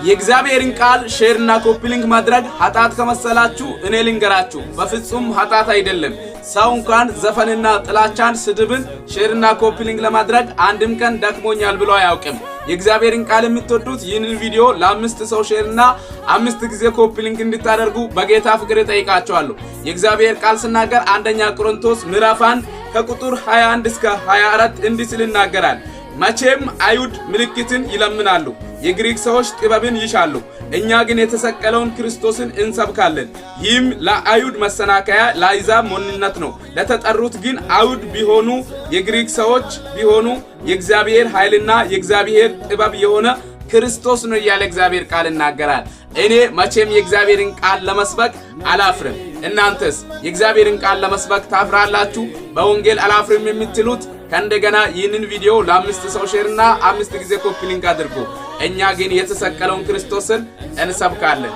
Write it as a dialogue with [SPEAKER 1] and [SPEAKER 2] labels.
[SPEAKER 1] የእግዚአብሔርን ቃል share ና copy link ማድረግ ኃጢአት ከመሰላችሁ እኔ ልንገራችሁ፣ በፍጹም ኃጢአት አይደለም። ሰው እንኳን ዘፈንና ጥላቻን፣ ስድብን share ና copy link ለማድረግ አንድም ቀን ደክሞኛል ብሎ አያውቅም። የእግዚአብሔርን ቃል የምትወዱት ይህንን ቪዲዮ ለአምስት ሰው share ና አምስት ጊዜ copy link እንድታደርጉ በጌታ ፍቅር እጠይቃችኋለሁ። የእግዚአብሔር ቃል ስናገር አንደኛ ቆሮንቶስ ምዕራፍ 1 ከቁጥር 21 እስከ 24 እንዲህ ሲል ይናገራል። መቼም አይሁድ ምልክትን ይለምናሉ፣ የግሪክ ሰዎች ጥበብን ይሻሉ። እኛ ግን የተሰቀለውን ክርስቶስን እንሰብካለን። ይህም ለአይሁድ መሰናከያ፣ ለአሕዛብ ሞኝነት ነው። ለተጠሩት ግን አይሁድ ቢሆኑ የግሪክ ሰዎች ቢሆኑ የእግዚአብሔር ኃይልና የእግዚአብሔር ጥበብ የሆነ ክርስቶስ ነው እያለ እግዚአብሔር ቃል ይናገራል። እኔ መቼም የእግዚአብሔርን ቃል ለመስበክ አላፍርም። እናንተስ የእግዚአብሔርን ቃል ለመስበክ ታፍራላችሁ? በወንጌል አላፍርም የምትሉት ከእንደገና ይህንን ቪዲዮ ለአምስት ሰው share ና አምስት ጊዜ copy link አድርጉ። እኛ ግን የተሰቀለውን ክርስቶስን እንሰብካለን።